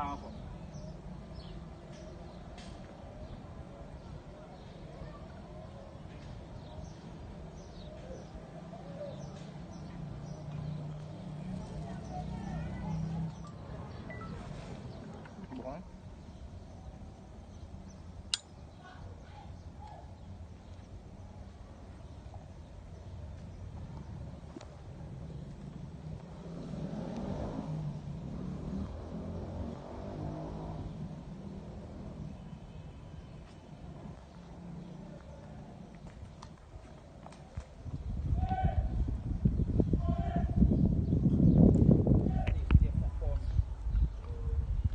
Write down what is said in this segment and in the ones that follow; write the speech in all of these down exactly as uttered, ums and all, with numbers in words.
ankò. Bon.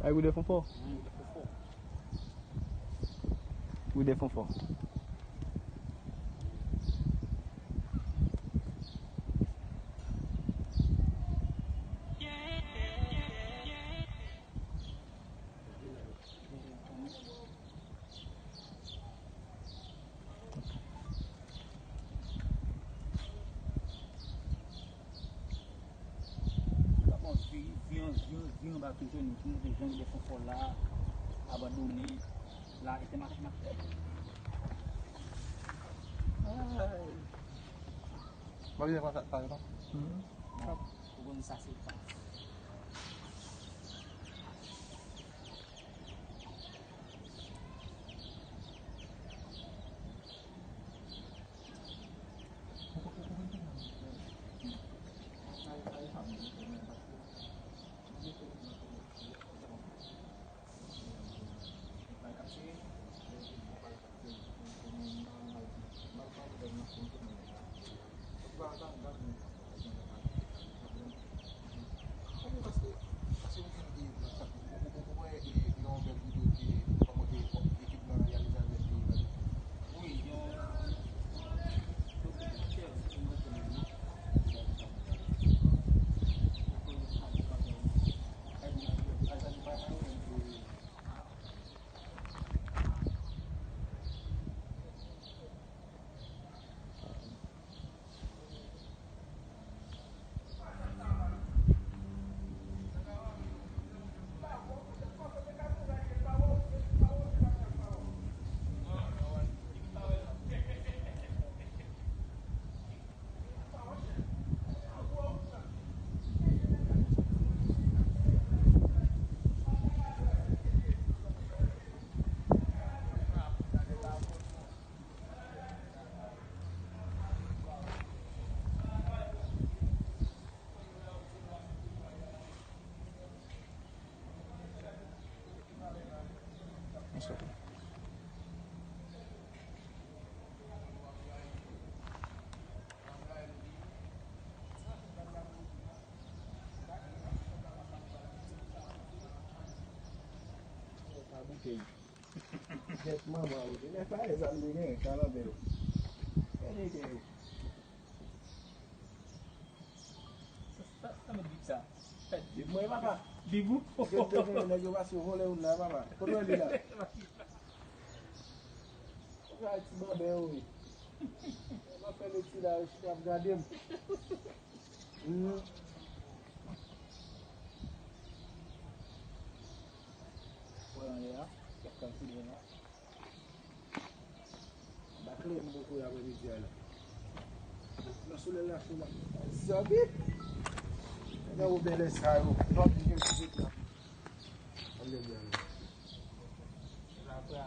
Ay, Woodè Fonfò. Woodè Fonfò. Bon, vi, vi an, vi an, vi anba toujou, nou, nou te jwenn de Fonfò la, abandone, la, rete mache, mache. Ay. Mwen vin pa, pa, pa, non. Ou konn sa se pa. Jet manman ou. Lè pa e zam li gen, kalanbè yo. Gade gen yo. Sa, sa, sa mèt bib sa. Bib mwen, papa. Bib ou? Gade gen nèg yo pase yo vòlè youn la, papa. Kote w li la? Ou ka ti bòbè yo, wi. M ap fè leti la, yo chita ap gade m. Hmm. Wè anlè a, y ap kalkile la. Ba kleren m poko apre midi a la. Nan solèy la cho la. Zabi. Gade ou bèlè sa yo. Lòt li gen ti la. Anlè byen. La pa,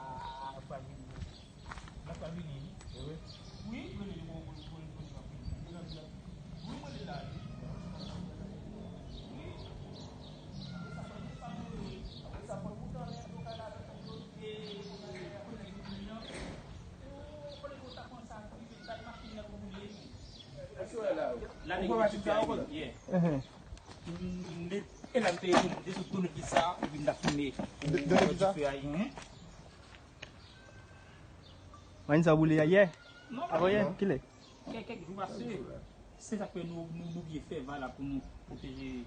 pa vini. La pa vini. E wi. Wi, wi, wi, wi, wi, wi, wi, wi. Mwen sa boule a yè. Avan yè, kilè? Kèk, kèk jou pase. Se sa k fè nou, nou, nou byen fè va la pou nou pwoteje.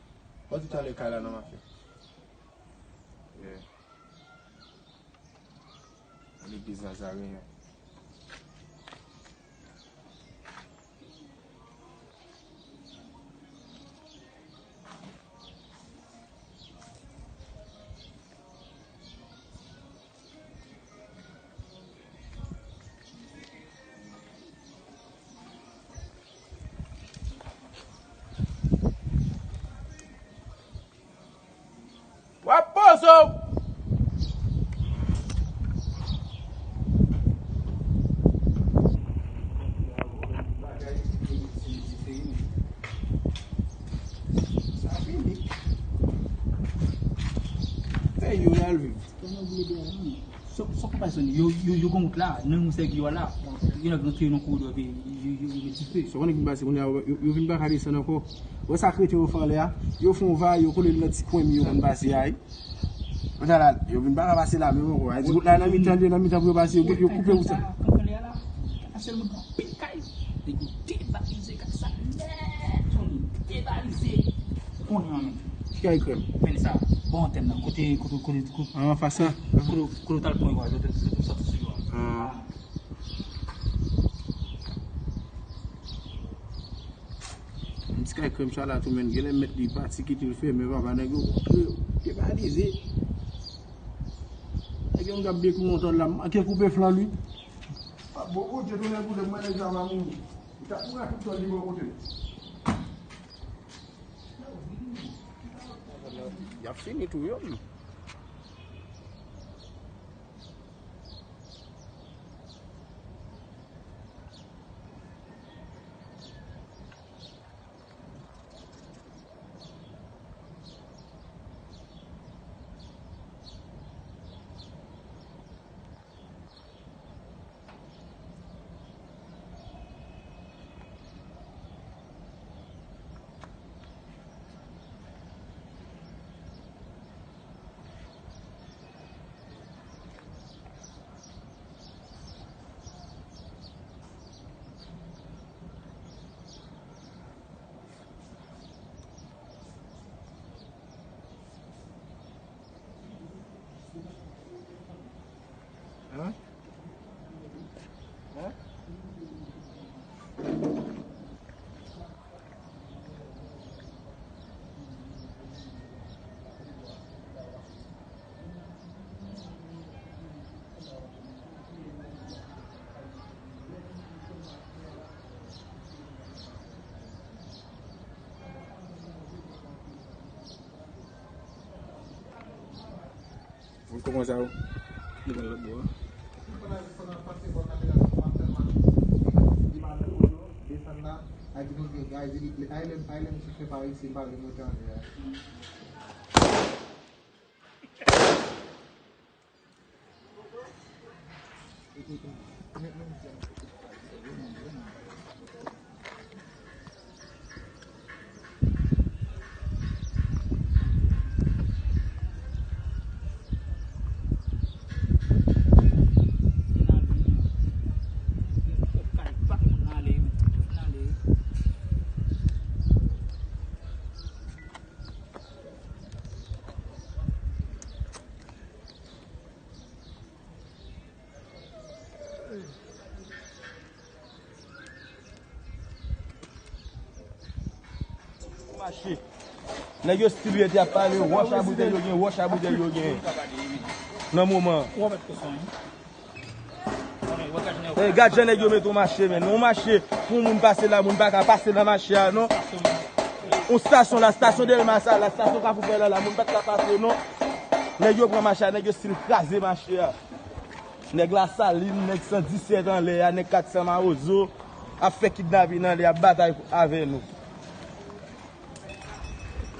Mwen di talè kay la nan mafya. Yeah. Legliz Nazareyen. Yo la al viv. Sa, sa konprann, yo, yo, yo gen wout la, nan yon sèl ki yo la. Yo nan rantre nan koridò, epi yo, yo, yo met dife. Sa konnen ki pase kounye a, yo, yo vin pa ka desann ankò. Wè sa krete yo fè anlè a? Yo fè yon vay, yo kole l nan ti kwen mi yo konn pase a, wi. Konsa la, yo vin pa ka pase la menm ankò. A di wout la nan mitan, nan mitan pou yo pase, yo, yo koupe wout sa. Sèlman anpil kay, nèg yo devalize kay sa nèt, Tony, devalize. Kounye a menm. Ki kay krèm? Men sa, bò antèn nan, kote, kote, kote, kote, ah, anfas la? Kote, kote w t al pran yo a, yo te, yo te sòti sou yo a. Ah. Yon ti kay krèm sa la tou, men, genlè mèt li pati kite l fèmen, papa, nèg yo kontre, devalize. Nèg yo m t ap byen kou yon tòl la, m manke koupe flann li. A bon, Bondye tounen pou de mwen nèg sa va mouri. Li t ap mouri ak tout tòl li bò kote l. Y ap fini tou yo. Hein? Hein? Mwen kòmanse a ou. Li pran lòt bò a. Desann la, a di nou gen gaz, li, li, Island, Island se fè pa isi, pa gen motè anlè a. Mache. Nèg yo still rete ap pale, wòch a boutèy yo gen, wòch a boutèy yo gen. Nan moman. Eh, gad jan nèg yo mete yon mache, men. Yon mache pou moun pase la, moun pa ka pase nan mache a, non. Yon stasyon la, stasyon Delmas la, stasyon Kafou Fèy la, la, moun pa t ka pase, non. Nèg yo pran mache a, nèg yo still kraze mache a. Nèg Lasalin, nèg san disèt anlè a, nèg kat san Mawozo ap fè kidnapin anlè, ap batay avè nou.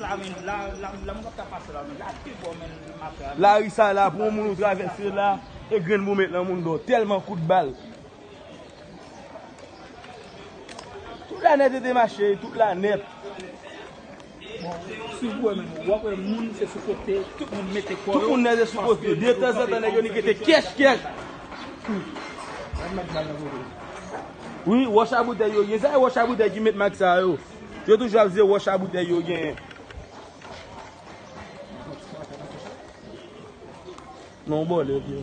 La, men, la, la, la, moun pa ka pase la, men, la, te bò, men, mache a. Lari sa la, pou yon moun ou travèse la, e grenn boumèt nan moun dò, tèlman kout bal. Tout la nèt te mache, tout la nèt. Bon, si w wè menm, w ap wè moun se sou kote, tout moun mete kò yo. Tout moun nèt se sou kote. De tanzantan, nèg yo ni kete kèch, kèch. Wi, wòch a boutèy yo gen. Sa e wòch a boutèy ki met mak sa yo. Yo toujou ap di wòch a boutèy yo gen. Non, bòlè, vye.